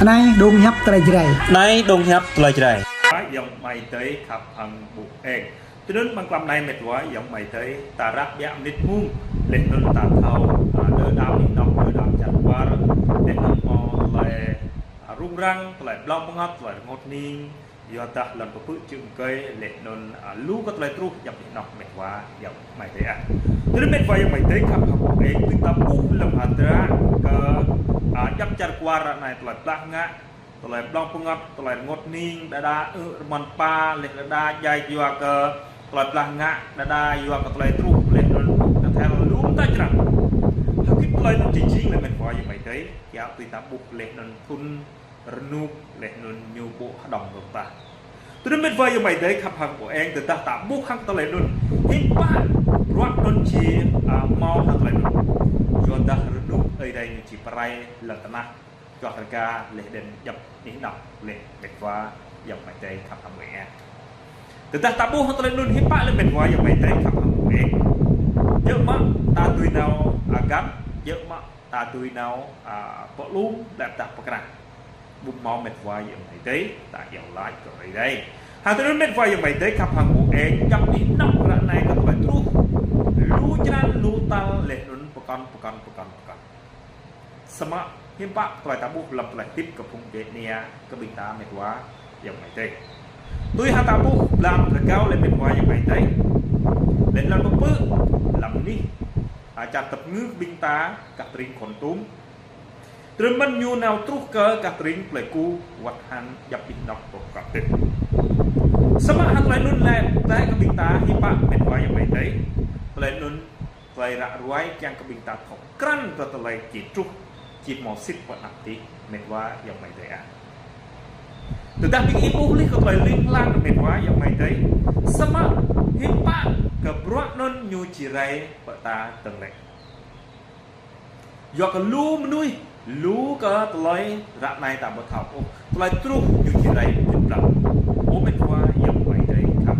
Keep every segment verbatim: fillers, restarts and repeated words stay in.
Anai dong hiăp tơlơi Jrai. Anai dong hiăp tơlơi Jrai. Ayŏng amai adơi khăp hăng ƀu eng. Tui anŭn mơ̆ng klăm anai met wa ayŏng amai adơi, ta răk biă mơnit mông, laih anŭn ta thâo, a, đơ đam anih anŏ, đơ đam čar kwar, laih anŭn hmâo tơlơi, a, rŭng răng, tơlơi blŏng pơngăt, tơlơi rơngot hning, yua dah lŏn pơpư̆ čư̆ mơkơi, laih anŭn, a, lu kơ tơlơi truh djŏp anih anŏ met wa ayŏng amai adơi ah. Tui anŭn met wa ayŏng amai adơi khăp hăng ƀu eng, tui ta ƀuh lăm hơdră kơ, a, djŏp čar kwar ră anai tơlơi blah ngă, tơlơi blŏng pơngăt, tơlơi rơngot hning, đơđa, ơ, rơmăn pa, laih đơđa djai yua kơ tơlơi blah ngă, đơđa yua kơ tơlơi truh, laih anŭn kơ thel lu mơta črăn. Hơgĕt tơlơi anŭn jing jing lĕ met wa ayŏng amai adơi, kiăng tui ta ƀuh laih anŭn thŭn rơnŭk laih anŭn ñu ƀu hơđong rơ̆k ta. Tui anŭn met wa ayŏng amai adơi khăp hăng ƀu eng, tơdah ta ƀuh hăng tơlơi anŭn, hiư̆m pă bruă anŭn či, a, hmâo hăng tơlơi anŭn. Yua dah rơnŭk Ơi Adai ñu či pơrai lŏn tơnah, čuah rơga laih đơ̆n djŏp anih anŏ laih met wa ayŏng amai adơi khăp hăng ƀu eng. Tơdah ta ƀuh hăng tơlơi anŭn hiư̆m pă lĕ met wa ayŏng amai adơi khăp hăng ƀu eng. Djơ̆ mă ta dưi nao agan, djơ̆ mă ta dưi nao, a, pơlŭng, laih dah pơkrah. Ƀu hmâo met wa ayŏng amai adơi, ta iâu laĭ kơ Ơi Adai. Hăng tui anŭn met wa ayŏng amai adơi khăp hăng ƀu eng, djŏp anih anŏ ră anai kơ tơlơi truh lu črăn, lu tal, laih anŭn pơkŏn, pơkŏn, pơkŏn, pơkŏn. Samơ̆ hiư̆m pă tơlơi ta ƀuh lăm tơlơi hơdip kơ phung djuai ania kơ ƀing ta met wa ayŏng amai adơi. Tui hăng ta ƀuh blan rơgao lĕ met wa ayŏng amai adơi. Laih lŏn pơpư̆ lăm anih, a, čar tơp ngư ƀing ta gah tơring Kon Tum. Tơring mơ̆n ñu nao truh kơ gah tơring Pleiku wơ̆t hăng djŏp anih anŏ kơ kăp tĕt. Samơ̆ hăng tơlơi anŭn lĕ, tơlơi kơ ƀing ta hiư̆m pă met wa ayŏng amai adơi. Tơlơi anŭn tơlơi ră ruai kiăng kơ ƀing ta thâo krăn kơ tơlơi či truh, či hmâo sĭt pơ anăp adih met wa ayŏng amai adơi ah. Tơdah ƀing ih ƀuh laih kơ tơlơi ling lang met wa ayŏng amai adơi. Samơ̆ hiư̆m pă kơ bruă anŭn ñu či rai pơ ta dơ̆ng lĕ. Yua kơ lu mơnuih, lu kơ tơlơi ră anai ta ƀu thâo ôh, tơlơi truh ñu či rai ƀlŏr. Ơ met wa ayŏng amai adơi khăp.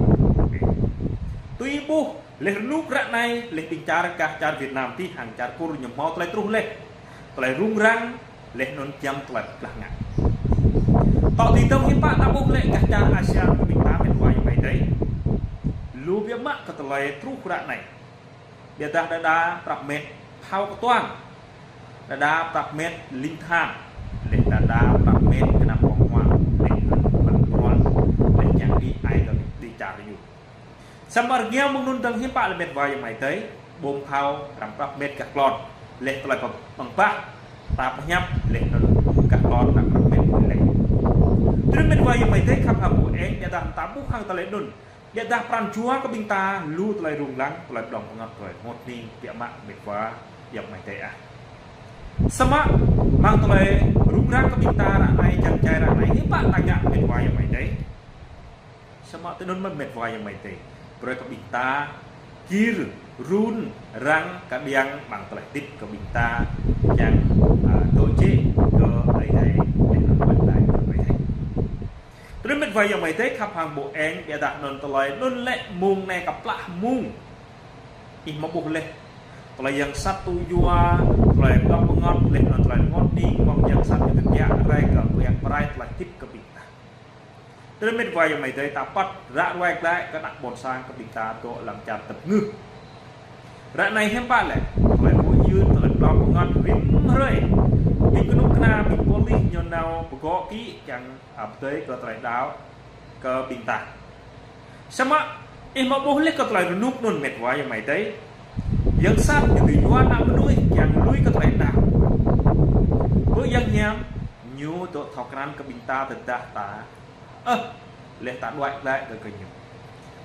Tui ih ƀuh, laih rơnŭk ră anai, laih ƀing čar gah čar Việt Nam adih hăng čar Kur ñu hmâo tơlơi truh laih. Tơlơi rŭng răng, laih anŭn giăm tơlơi blah ngă. Tŏ tui dơ̆ng hiư̆m pă ta ƀuh lĕ gah čar Asia kơ ƀing ta met wa ayŏng amai adơi. Lu biă mă kơ tơlơi truh ră anai. Biă dah đơđa prăp met phao kơtuang. Đơđa prăp met ling than. Laih đơđa prăp met kơnăm ƀơ̆ng huă. Laih anŭn ƀăng bruă. Laih čang đĭ ai kơ đĭ čar ñu. Samơ̆ rơngiao mơ̆ng anŭn dơ̆ng hiư̆m pă lĕ met wa ayŏng amai adơi. Ƀơ̆ng phao răm prăp met gah klon. Laih tơlơi pơ̆ng bah. Ta pơhiăp laih anŭn gah klon răm prăp met laih. Tui anŭn met wa ayŏng amai adơi khăp hăng ƀu eng, biă dah ta ƀuh hăng tơlơi anŭn. Biă dah pran jua kơ ƀing ta lu tơlơi rŭng lăng, tơlơi blŏng pơngăt, tơlơi rơngot hning, biă mă met wa ayŏng amai adơi ah. Samơ̆ mơ̆ng tơlơi rŭng răng kơ ƀing ta ră anai, jăn jai ră anai, hiư̆m pă ta ngă met wa ayŏng amai adơi. Samơ̆ tui anŭn mơ̆n met wa ayŏng amai adơi. Brơi kơ ƀing ta gir rŭng răng kơđiăng mơ̆ng tơlơi hơdip kơ ƀing ta, kiăng, a, dŏ jĕ kơ Ơi Adai, laih anŭn wơ̆t Ơi Adai. Tui anŭn met wa ayŏng amai adơi khăp hăng ƀu eng, biă dah anŭn tơlơi anŭn lĕ mông anai kơplah mông. Ih hmâo ƀuh laih. Tơlơi yang sat tŭ yua, tơlơi blŏng pơngăt, laih anŭn tơlơi rơngot hning, mơ̆ng yang sat ñu tơbiă rai kơ pơyang pơrai tơlơi hơdip kơ ƀing ta. Tui anŭn met wa ayŏng amai adơi ta păt ră ruai glaĭ kơ ană ƀôn sang kơ ƀing ta dŏ lăm čar tơp ngư. Ră anai hiư̆m pă lĕ, tơlơi pơyun, tơlơi blŏng pơngăt rĭm hrơi. Ƀing kơnuk kơna, ƀing pôlis ñu nao pơgŏ kĭ kiăng ăp tơi kơ tơlơi đaŏ kơ ƀing ta. Samơ̆ ih hmâo ƀuh laih kơ tơlơi rơnŭk anŭn met wa ayŏng amai adơi. Yang sat ñu tui yua ană mơnuih kiăng lui kơ tơlơi đaŏ. Pơ yang hiam ñu dŏ thâo krăn kơ ƀing ta tơdah ta, ơ, laih ta đuaĭ glaĭ kơ kơ ñu.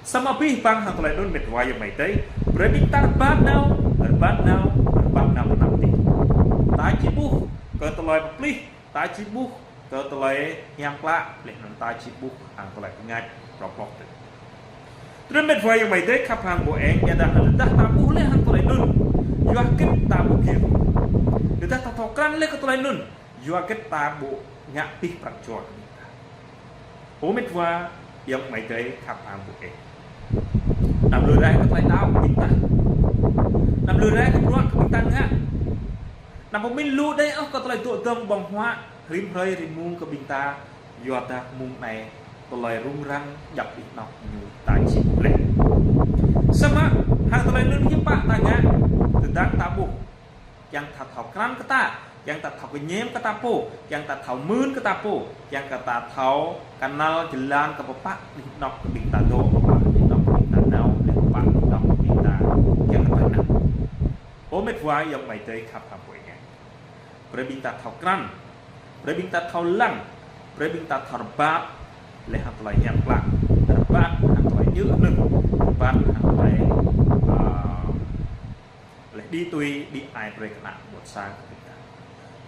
Samơ̆ abih bang hăng tơlơi anŭn met wa ayŏng amai adơi, brơi ƀing ta rơbat nao, rơbat nao, rơbat nao pơ anăp adih. Ta či ƀuh kơ tơlơi pơplih, ta či ƀuh kơ tơlơi hiam klă, laih anŭn ta či ƀuh hăng tơlơi pơngač rŏk rŏk tơ. Tui anŭn met wa ayŏng amai adơi khăp hăng ƀu eng, biă dah anŭn tơdah ta ƀuh laih hăng tơlơi anŭn. Yua hơget ta ƀu gir. Tơdah ta thâo krăn laih kơ tơlơi anŭn. Yua hơget ta ƀu ngă abih pran jua kơ ƀing ta. Ơ met wa ayŏng amai adơi khăp hăng ƀu eng. Anăm lui rai kơ tơlơi đaŏ kơ ƀing ta. Anăm lui rai kơ bruă kơ ƀing ta ngă. Anăm pơmĭn lu đơi ôh kơ tơlơi dŏ dơ̆ng ƀơ̆ng huă. Rĭm hrơi rĭm mông kơ ƀing ta, yua dah mông anai tơlơi rŭng răng djŏp anih anŏ ñu ta či ƀuh laih. Samơ̆ hăng tơlơi anŭn hiư̆m pă ta ngă, tơdang ta ƀuh, kiăng ta thâo krăn kơ ta, kiăng ta thâo kơñăm kơ ta pô, kiăng ta thâo mưn kơ ta pô, kiăng kơ ta thâo kơnăl jơlan kơ pơpă anih anŏ kơ ƀing ta dŏ, pơpă anih anŏ kơ ƀing ta nao, lĕ pơpă anih anŏ kơ ƀing ta kiăng kơ ta nao. Ơ met wa ayŏng amai adơi khăp hăng pô eng. Brơi ƀing ta thâo krăn, brơi ƀing ta thâo lăng, brơi ƀing ta thâo rơbat, lĕ hăng tơlơi hiam klă, rơbat hăng tơlơi djơ̆ hnơ̆ng, rơbat hăng tơlơi, a, lĕ đĭ tui, đĭ ai brơi kơ ană ƀôn sang kơ ƀing ta.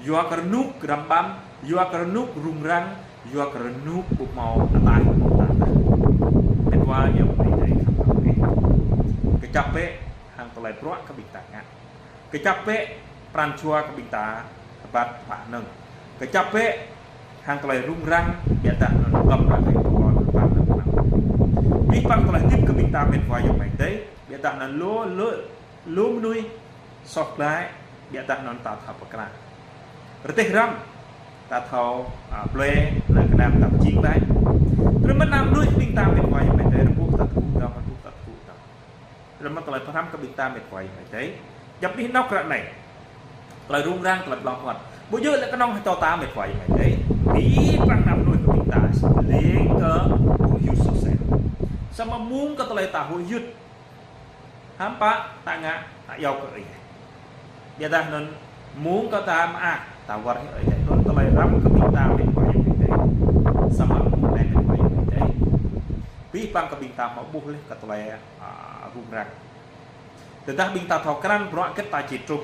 Yua kơ rơnŭk răm ƀăm, yua kơ rơnŭk rŭng răng, yua kơ rơnŭk ƀu hmâo ataih ƀing ta. Met wa ayŏng amai adơi khăp hăng pô eng. Kơčăp bĕ hăng tơlơi bruă kơ ƀing ta ngă. Kơčăp bĕ pran jua kơ ƀing ta rơbat pơpă hnơ̆ng. Kơčăp bĕ hăng tơlơi rŭng răng, biă dah anŭn tơm ră kơ ƀing ta rơbat hnơ̆ng. Abih bang tơlơi hơdip kơ ƀing ta met wa ayŏng amai adơi, biă dah anŭn lu, lu, lu mơnuih soh glaĭ, biă dah anŭn ta thâo pơkra. Rơdêh răm, ta thâo, a, blơi, ană kơnam ta pơjing glaĭ. Tơrơmơ̆n ană mơnuih ƀing ta met wa ayŏng amai adơi, rơbuh ta tơgŭ dơ̆ng, rơbuh ta tơgŭ dơ̆ng. Tơlơi mơ̆n tơlơi pơhrăm kơ ƀing ta met wa ayŏng amai adơi. Djŏp anih anŏ ră anai. Tơlơi rŭng răng, tơlơi ƀlŏng pơngăt. Ƀu djơ̆ lĕ kơnơ̆ng hơtô ta met wa ayŏng amai adơi. Abih bang ană mơnuih kơ ƀing ta, lĕ kơ huĭ hyưt soh sel. Samơ̆ mông kơ tơlơi ta huĭ hyưt, hiư̆m pă ta ngă, ta iâu kơ Ơi Adai. Biă dah anŭn mông kơ ta mơak, ta wơr Ơi Adai. Anŭn tơlơi răm kơ ƀing ta met wa ayŏng amai adơi. Samơ̆ mông anai met wa ayŏng amai adơi, abih bang kơ ƀing ta hmâo ƀuh laih kơ tơlơi, a, rŭng răng. Tơdah ƀing ta thâo krăn bruă hơget ta či truh.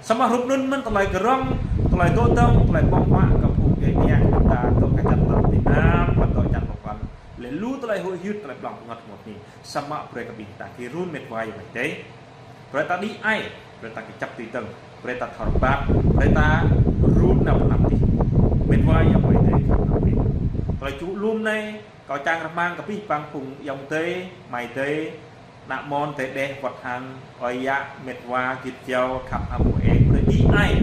Samơ̆ hrup anŭn mơ̆n tơlơi kơrŏng, tơlơi dŏ dơ̆ng, tơlơi ƀơ̆ng huă kơ phung djuai ania kơ ƀing ta dŏ kơ čar ta Việt Nam, ƀă dŏ čar pơpăn. Lĕ lu tơlơi huĭ hyưt, tơlơi ƀlŏng pơngăt mơ̆n anai. Samơ̆ brơi kơ ƀing ta gir run met wa ayŏng amai adơi. Brơi ta đĭ ai, brơi ta kơčăp tui dơ̆ng, brơi ta thâo rơbat, brơi ta run nao pơ anăp adih. Met wa ayŏng amai adơi khăp hăng pô eng. Tơlơi čŭk lŏm anai, kâo čang rơmang kơ abih bang phung ayŏng adơi, amai adơi, ană mơ̆n adơi đeh wơ̆t hăng ơi yă met wa git jâo khăp hăng pô eng brơi đĭ ai.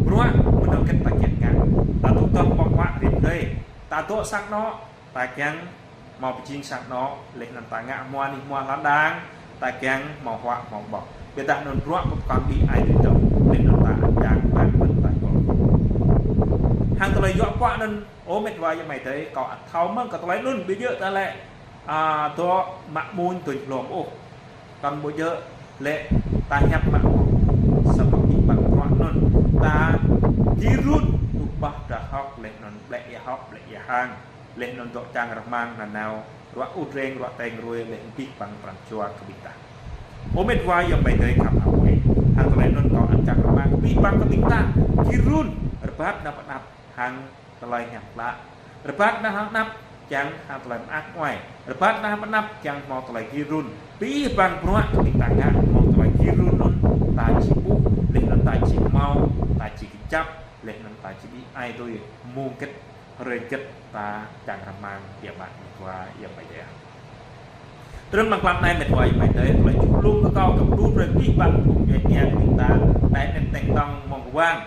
Bruă mơnơ̆ng hơget ta kiăng ngă. Ta dŏ dơ̆ng ƀơ̆ng huă rĭm hrơi. Ta dŏ sang anŏ, ta kiăng hmâo pơjing sang anŏ, laih anŭn ta ngă hmua anih hmua lŏn đang, ta kiăng hmâo huă hmâo ƀơ̆ng. Biă dah anŭn bruă pơkŏn đĭ ai tui dơ̆ng, laih anŭn ta ăt čang rơmang mơ̆n ta dŏ. Hăng tơlơi yua pơpă anŭn, ơ met wa ayŏng amai adơi, kâo ăt thâo mơ̆ng kơ tơlơi anŭn, ƀu djơ̆ ta lĕ, a, dŏ mă amuñ tuñ hlom ôh. Kăn ƀu djơ̆ lĕ ta hiăp mă ôh. Samơ̆ abih bang bruă anŭn ta gir run, tŭ bah drah hŏk, laih anŭn blĕ ia hŏk, blĕ ia hăng. Laih anŭn dŏ čang rơmang nanao, ruă ŭt reng, ruă teng rui, laih abih bang pran jua kơ ƀing ta. Ơ met wa ayŏng amai adơi khăp hăng pô eng. Hăng tơlơi anŭn kâo ăt čang rơmang abih bang kơ ƀing ta gir run, rơbat nao pơ anăp hăng tơlơi hiam klă. Rơbat nao hăng anăp kiăng hăng tơlơi mơak mơai. Rơbat nao hăng anăp kiăng hmâo tơlơi gir run. Abih bang bruă kơ ƀing ta ngă hmâo tơlơi gir run anŭn ta či ƀuh, laih anŭn ta či hmâo, ta či kơčăp, laih anŭn ta či đĭ ai tui mông hơget, hrơi hơget ta čang rơmang biă mă met wa ayŏng amai adơi. Tơdơi mơ̆ng klăm anai met wa ayŏng amai adơi, tơlơi čŭk lŏm kơ kâo kơ pơđu brơi abih bang phung djuai ania kơ ƀing ta, tai net teng tong mơ̆ng wang.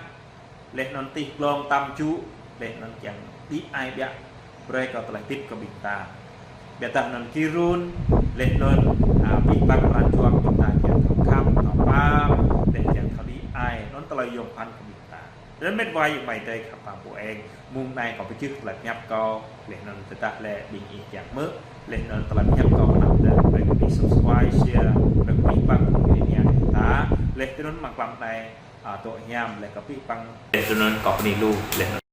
Laih anŭn tih glông tam čŭ, laih anŭn kiăng đĭ ai biă brơi kơ tơlơi hơdip kơ ƀing ta. Biă dah anŭn gir run, laih anŭn, a, abih bang pran jua kơ ƀing ta kiăng thâo khăp, thâo pap, laih kiăng thâo đĭ ai, anŭn tơlơi yôm phăn kơ ƀing ta. Tơdơi met wa ayŏng amai adơi khăp hăng pô eng, mông anai kâo pơjưh tơlơi pơhiăp kâo, laih anŭn tơdah lĕ ƀing ih kiăng hmư̆, laih anŭn tơlơi pơhiăp kâo pơanăp dơ̆ng, brơi kơ ih subscribe, share, brơi kơ abih bang phung djuai ania kơ ƀing ta, laih tơdơi mơ̆ng klăm anai, a, dŏ hiam, laih kơ abih bang. Laih tơdơi kâo bơni lu, laih